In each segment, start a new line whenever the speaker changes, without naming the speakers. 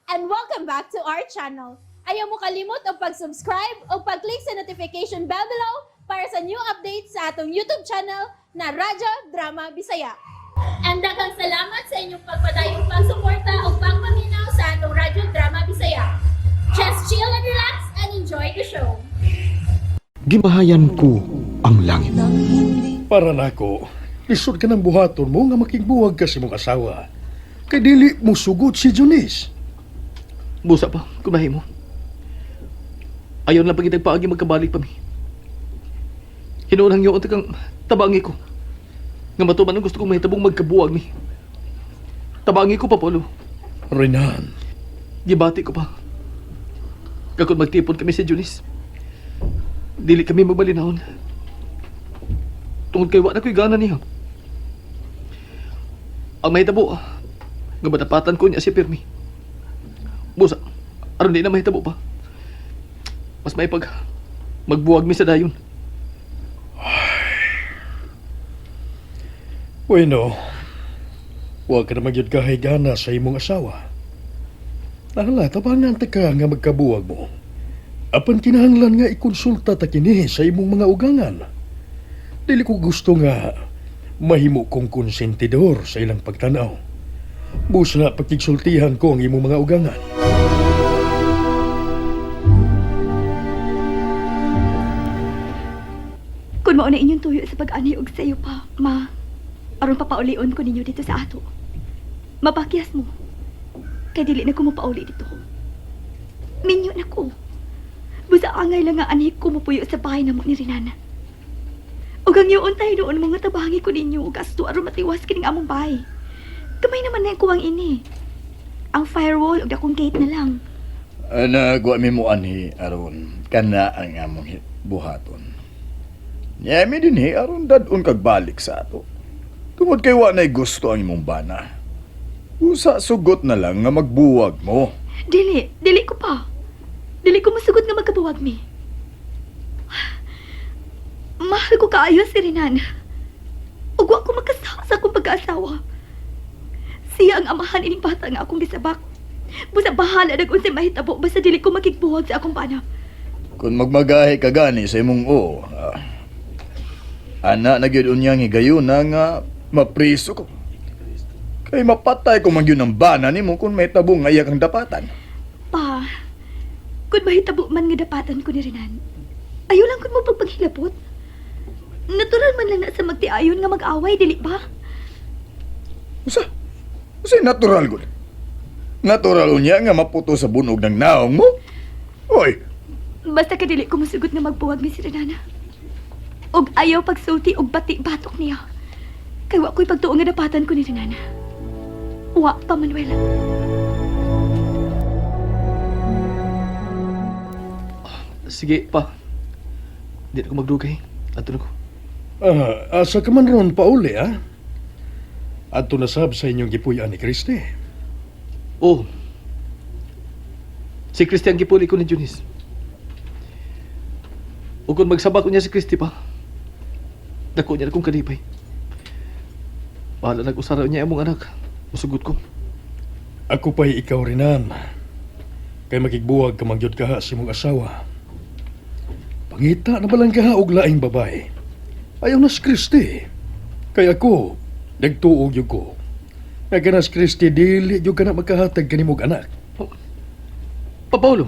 And welcome back to our channel. Ayaw mo kalimot og pag-subscribe o pag-click sa notification bell below para sa new updates sa atong YouTube channel na Radyo Drama Bisaya. And daghang salamat sa inyong pagpadayong pagsuporta o pagpaminaw sa atong Radyo Drama Bisaya. Just chill and relax and enjoy the show.
Gimahayan ko ang langit.
Para nako, lisod ka ng buhaton mo nga makigbuwag ka sa imong asawa. Kay dili mo sugot si Junice.
Busa pa, kumahi mo. Ayaw na pag paagi magkabalik pa mi. Hinuon ang yoon kang tabangi ko. Nga matuman ang gusto kong mahitabong magkabuwag mi. Tabangi ko pa, Polo.
Renan,
Gibati ko pa. Kakon magtipon kami si Junis. Dili kami magbalinahon. Tungod kay wa na ko'y gana niya. Ang mahitabo, nga matapatan ko niya si Pirmi. Busa, aron di na mahitabo pa. Mas may pag magbuwag mi sa dayon.
Bueno, wa ka na magyud kahay gana sa imong asawa. Nahala, tabangan ta ka nga magkabuwag mo. Apan kinahanglan nga ikonsulta ta kini sa imong mga ugangan. Dili ko gusto nga mahimo kong konsentidor sa ilang pagtanaw. Busa na pagkigsultihan ko ang imong mga ugangan.
Kung mao na inyong tuyo sa pag-ani og sayo pa, ma, aron papaulion ko ninyo dito sa ato. Mapakyas mo. Kay dili na ko mopauli dito. Minyo na ko. Busa angay lang nga anhi ko mopuyo sa bahay namo ni Rinana. Ug ang yuon tayo noon mga tabangi ko ninyo og gasto aron matiwas kining among bahay. Gamay naman na ang kuwang ini. Ang firewall ug akong gate na lang.
Nagwa mi mo anhi aron kana ang among buhaton. Niya mi dinhi aron dad-on kag balik sa ato. Tungod kay wa nay gusto ang imong bana. Usa sugot na lang nga magbuwag mo.
Dili, dili ko pa. Dili ko masugot nga magkabuwag mi. Mahal ko kaayo si Renan. Ug wa ko makasama sa akong pagkaasawa. Siya ang amahan ining bata nga akong gisabak. Busa bahala nag unsay mahitabo basta dili ko makigbuwag sa akong bana.
Kung magmagahi ka gani sa imong oo, ana na gyud unyang higayuna nga mapriso ko. Kay mapatay ko man gyud ang bana nimo kung may tabo nga iya kang dapatan.
Pa, kung mahitabo man nga dapatan ko ni Renan, ayaw lang kun mo pagpaghilabot. Natural man lang na sa magtiayon nga mag-away, dili ba?
Usa? Usa natural gud. Natural unya nga maputo sa bunog ng naong mo. Oy,
Basta kadili ko musugot nga magbuwag ni si Renana. Og ayaw pagsulti og bati batok niya. Kay wa ko'y pagtuo nga dapatan ko ni Renana. Wa pa, Manuel.
Sige pa. Di na ko magdugay. Ato na ko.
Ah, asa ka man ron pauli, ah? Adto na sab sa inyong gipuy-an ni Christy.
Oh. Si Christy ang gipuli ko ni Junis. O kung magsabak ko niya si Christy pa, dako niya na kong kalipay. Bahala nag-usara niya among anak. Musugot ko.
Ako pa'y ikaw rinan. Kay makigbuwag ka mangyod kaha sa imong asawa. Pangita na balang kaha og laing babae. Ayaw na si Christy. Kay ako, nagtuog yun ko. Nga ka na si Christy, dili yun ka na magkahatag kanimog anak.
Pa Paulo,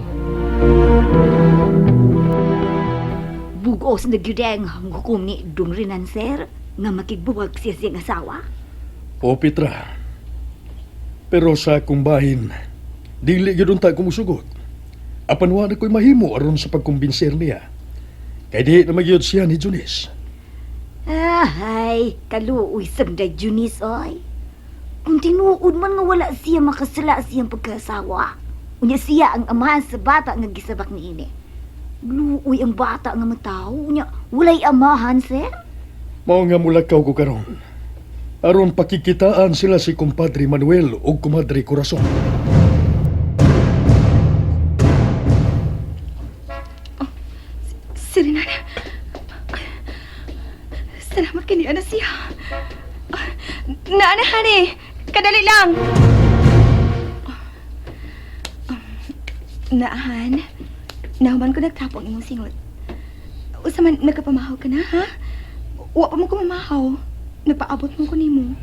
Bugos na gyud ang hukom ni Dong Renan, sir, nga makigbuwag siya siyang asawa.
O Petra, pero sa akong bahin, dili yun unta kumusugot. Apan wa na ko'y mahimo aron sa pagkumbinser niya. Kay di na magyud siya ni Junis.
Ahay, kaluoy sang day Junis, oy. Kung tinuod man nga wala siya makasala siyang pagkasawa. Unya siya ang amahan sa bata nga gisabak ni ini. Luoy ang bata nga matawo. Unya, walay amahan, sir.
Mao nga mulakaw ko karon. Aron pakikitaan sila si kumpadre Manuel ug kumadre Corazon.
Si Renana. Salamat kay ni Ana siya. Naana, honey. Kadali lang. Naahan, nahuman ko nagtapo ang imong singot. Usa man nagkapamahaw ka na, ha? Wa pa mo ko mamahaw. Nagpaabot mo ko nimo.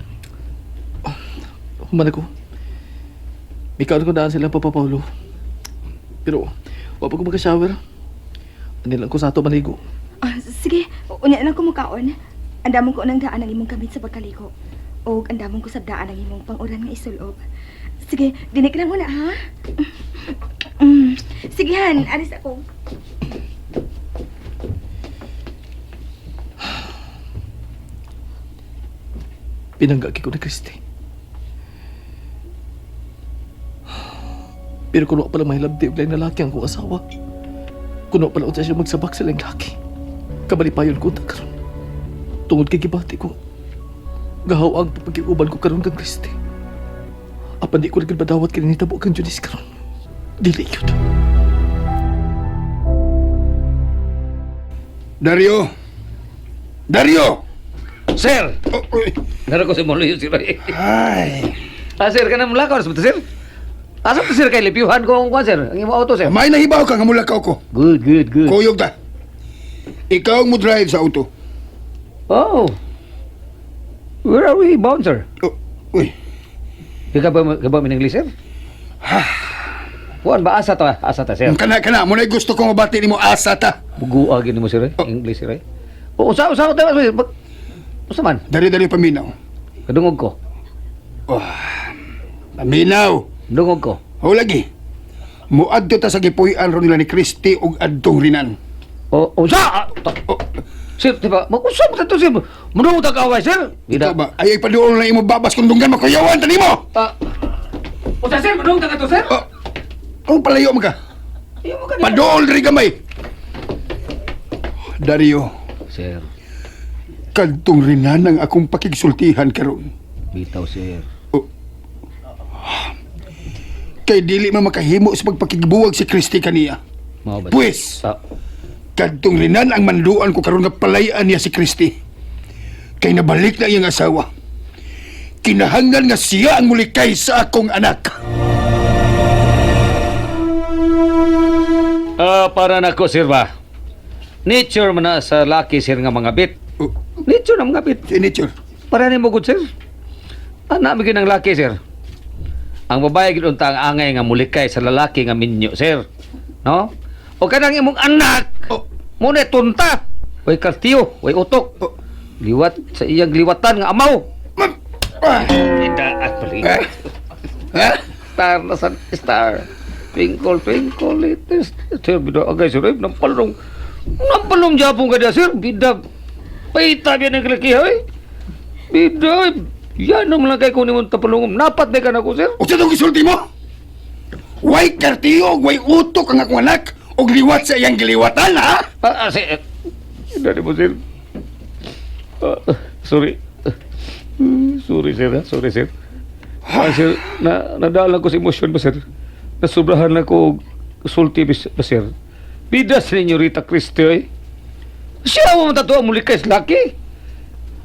Human ako. Mikaon ko daan silang Papa Paulo. Pero, wa pa ko magka-shower. Ani lang ko sa ato maligo.
Ah, sige, unya na ko mukaon. Andamon ko nang daan ang imong gamit sa pagkaliko. O andamon ko sa daan ang imong panguran nga isulob. Sige, dinig lang muna, ha? Sige, han, aris ako.
Pinanggagi ko na Kristi. Pero kuno pala mahilabdi og laing lalaki ang kong asawa. Kuno pala unsa siya magsabak sa laing laki. Kabalipayon ko ta karon. Tungod kay gibati ko. Gahaw ang pagkiuban ko karon kang Kristi. Apan di ko na badawat kini nitabo kang Junis karon. Dili yun.
Dario! Dario!
Sir!
Oh, uy.
Naro ko si Molo sir.
Ay,
Ah, sir, kanang mulakaw sa sir? Asa to sir kay lipyuhan ko ang kwan sir. Ang imo auto sir.
may nahibaw ka nga mulakaw ko.
Good, good, good.
Kuyog ta. Ikaw ang mo drive sa auto.
Oh. Where are we bound, sir?
Oh, uy,
Ikaw ba min English, sir? Kuan ba asa ta? Asa ta, sir?
kana kana mo na gusto ko mabati nimo asa ta.
Bugua gini mo sir, eh.
Oh.
English sir. Eh. O usa usa ta sir. Usa man.
Dari dari paminaw.
Kadungog ko.
Oh, paminaw.
Dungog ko.
O lagi. Muadto ta sa gipuy-an ron nila ni Kristi ug adtong rinan.
O usa. Ah,
Oh,
Sir, di ba? Mag-usap ta to sir. Muno ta kaaway, sir.
ikaw ba? Ay, ipaduol na imo babas kung dunggan makuyawan ta nimo.
Ah. Usa sir, muno ta ka to sir.
Oh, oh palayo man ka.
Iyo mo ka.
Paduol diri gamay. Dario,
Sir,
kadtong rinan ang akong pakigsultihan karon.
bitaw sir.
Kay dili man makahimo sa pagpakigbuwag si Kristi kaniya.
Mao ba?
Pwes,
Ah,
kadtong rinan ang manduan ko karon nga palayan niya si Kristi. Kay nabalik na iyang asawa. Kinahanglan nga siya ang mulikay sa akong anak.
Ah, para nako sir ba. Nature man na sa laki sir nga mga bit.
Oh,
Nature na mga bit.
si nature.
Para nimo gud sir. Ana mi gyud ang laki sir. Ang babae gid unta ang angay nga mulikay sa lalaki nga minyo sir. No? O kanang imong anak,
Oh,
mo na tunta. Way kartiyo, way utok.
oh,
Liwat sa iyang liwatan nga amaw.
ma'am. Ah,
Idaat pali.
eh, eh?
Star na sa star. Twinkle, twinkle, little star. Sir, bida, agay, sir, eh, nampalong. Nampalong japong ka sir. Bida, paita biya ng kalaki, hoy. Bida, eh. Yan ang mga kay kunin mong tapalungom. Napat na ka na ko, sir.
Unsa tong gisulti mo? Way kartiyo, way utok ang akong anak og liwat sa iyang giliwatan, ha?
Ah, ah, sir. Hindi mo, sir. Ah, sorry. Sorry, sir. Ah. Sorry, sir. Ah, sir, na, nadala ko sa emosyon ba, sir? Nasubrahan na ko og sulti, ba, sir? Bida Senyorita Cristo, eh. Siya mo matatuwa muli kay sa laki.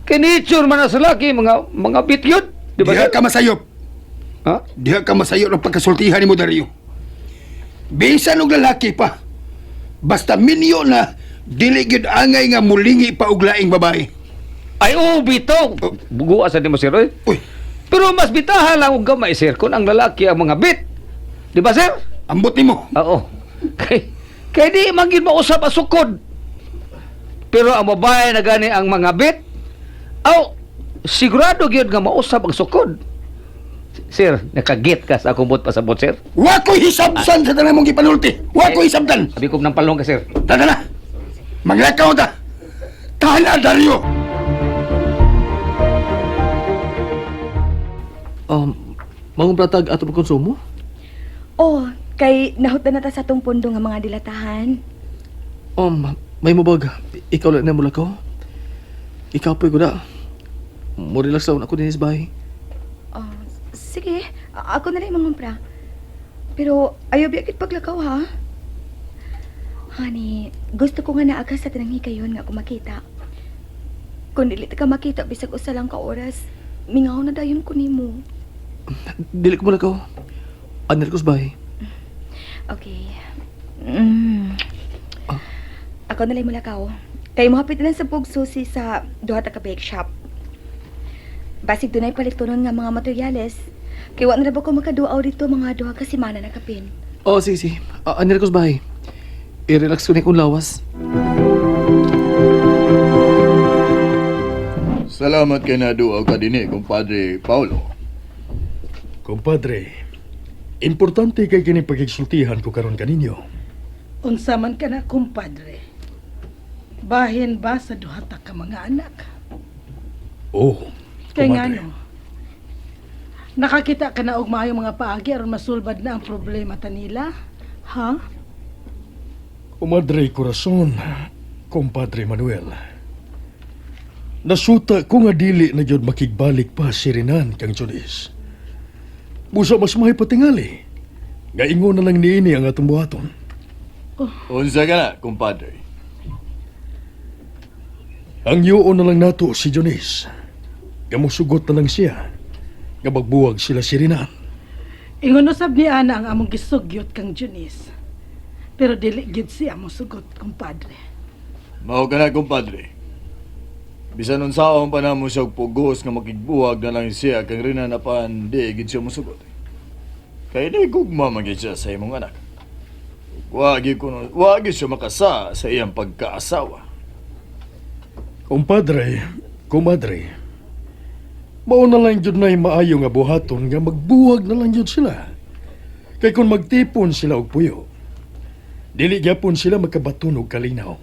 Kay nature man na sa laki, mga bit yun. Di ba,
Diha
sir?
ka masayop.
Ha?
Diha ka masayop ng pagkasultihan nimo Dario. Bisan og lalaki pa. Basta minyo na dili gyud angay nga mulingi pa og laing babae.
Ay, oh, bitaw.
Oh.
Bugua sa di mo, sir, eh.
Uy,
Pero mas bitahan lang og gamay, sir, kung ang lalaki ang mga bit. Di ba, sir?
ambot nimo.
Oo. Kay, kay di man gyud mausap ang sukod. Pero ang babae na gani ang mga bit, aw, sigurado gyud nga mausap ang sukod. Sir, nakagit ka sa akong buot pasabot, sir.
Wa ko'y hisabsan sa tanan mong gipanulti. Wa ko'y hisabtan.
Sabi ko ng palong ka, sir.
Tara na. Maglakaw ta. Tahan Dario.
Mangumratag ato pagkonsumo?
Oh, kay nahutdan na ta sa atong pundo nga mga dilatahan.
May mubag. Ikaw lang na mulakaw. Ikaw po ko na. Mo relax lang ako din sa bahay.
Oh, sige, ako na lang mangumpra. Pero ayaw biya kit paglakaw ha. Honey, gusto ko nga naa ka sa tanang hikayon nga ako makita. Kung dili ta ka makita bisag usa lang ka oras, mingaw na dayon ko nimo.
Dili ko mulakaw. Anil ko sa bahay.
Okay. Ako na lang mulakaw. Kay mo hapit lang sa pugsusi sa duha ta ka bake shop. Basig dunay palitonon nga mga materyales. Kay wa na ra ba ko makaduaw dito mga 2 ka semana na kapin.
Oh, sige, sige. Anir ko sa bahay. I-relax ko na akong lawas.
Salamat kay naduaw ka dinhi, kumpadre Paulo.
Kumpadre, importante kay kini pagigsultihan ko karon kaninyo.
Unsa man ka na, kumpadre. Bahin ba sa duha ta ka mga anak?
Oh,
Kay
kumadre.
ngano? Nakakita ka na og maayong mga paagi aron masulbad na ang problema ta nila? Ha?
Kumadre Corazon, kumpadre Manuel. Nasuta ko nga dili na gyud makigbalik pa si Renan kang Junis. Busa mas may patingali. Nga ingon na lang niini ang atong buhaton.
Unsa ka na, kumpadre?
Ang yuon na lang nato si Jonis. Gamusugot na lang siya. Nga magbuwag sila si Renan.
Ingon usab ni Ana ang among gisugyot kang Junice. Pero dili gyud siya mosugot, kumpadre.
Mao ka na, kumpadre. Bisan unsaon pa namo siya og pugos nga makigbuwag na lang siya kang Renan apan di gid siya mosugot. Kay di gugma man gid siya sa imong anak. Wa gyud siya makasa sa iyang pagkaasawa.
Kumpadre, kumadre. Mao na lang jud na'y maayo nga buhaton nga magbuwag na lang jud sila. Kay kung magtipon sila og puyo, dili gyapon sila magkabaton og kalinaw.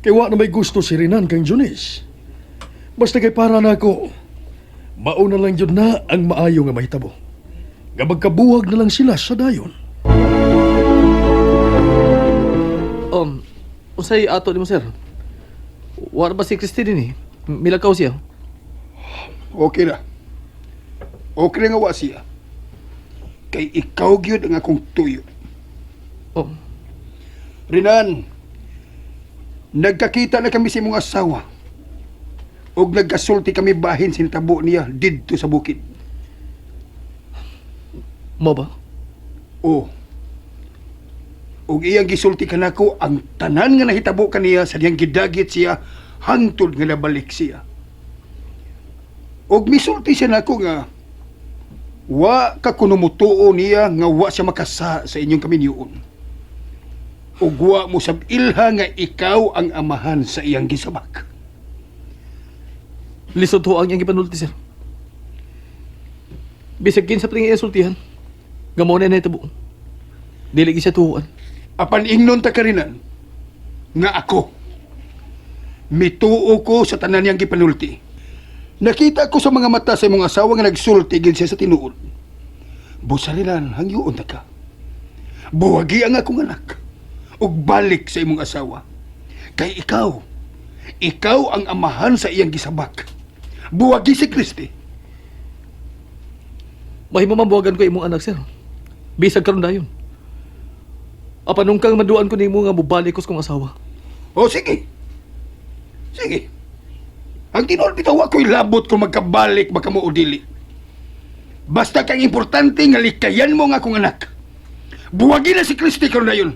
Kay wa na may gusto si Renan kang Junis. Basta kay para nako, mao na lang jud na ang maayo nga mahitabo. Nga magkabuwag na lang sila sa dayon.
Unsay ato nimo, sir? Wala ba si Christine ni? Milakaw siya.
Okay ra. Okay ra nga wa siya. Kay ikaw gyud ang akong tuyo.
Oh,
Renan, nagkakita na kami sa imong asawa. Og nagkasulti kami bahin sa nitabo niya didto sa bukid.
Mo ba?
O. Og iyang gisulti kanako ang tanan nga nahitabo kaniya sa diyang gidagit siya hangtod nga nabalik siya. Og misulti siya nako nga wa ka kuno mutuo niya nga wa siya makasa sa inyong kaminyoon. Og wa mo sab ilha nga ikaw ang amahan sa iyang gisabak.
Lisod ho ang iyang gipanulti, sir. Bisag kinsa pa tingin sultihan. Nga mao na nahitabo. Dili gyud siya tuhuan.
Apan ingnon ta karinan nga ako mituo ko sa tanan niyang gipanulti. Nakita ko sa mga mata sa imong asawa nga nagsulti gid siya sa tinuod. Busalinan hangyoon ta ka. Buwagi ang akong anak ug balik sa imong asawa. Kay ikaw, ikaw ang amahan sa iyang gisabak. Buwagi si Kristi.
Mahimo man buwagan ko imong anak, sir. Bisag karon dayon. Apan nung kang maduan ko nimo nga mobalik ko sa kong asawa.
O sige. Sige. Ang tinuod bitaw ako'y labot kung magkabalik baka mo o dili. Basta kang importante nga likayan mo nga akong anak. Buwagi na si Kristi karon dayon.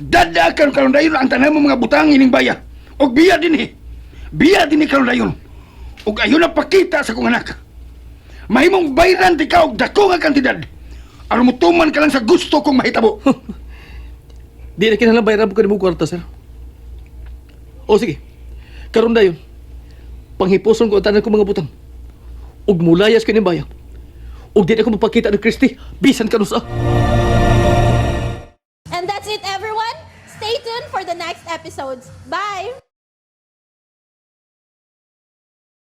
Dada karon karon dayon ang tanan mo mga butang ining baya. Og biya dinhi. Biya dinhi karon dayon. Og ayon na pakita sa akong anak. Mahimong bayran ti ka og dako nga kantidad. Aron motuman ka lang sa gusto kong mahitabo.
Di na kinahanglan bayaran ko nimo kwarta, sir. O sige. Karon dayon. Panghipuson ko ang tanan ko mga butang. Ug mulayas ko ning baya. Ug di na ko mapakita ni Kristi bisan kanusa.
And that's it, everyone. Stay tuned for the next episodes. Bye!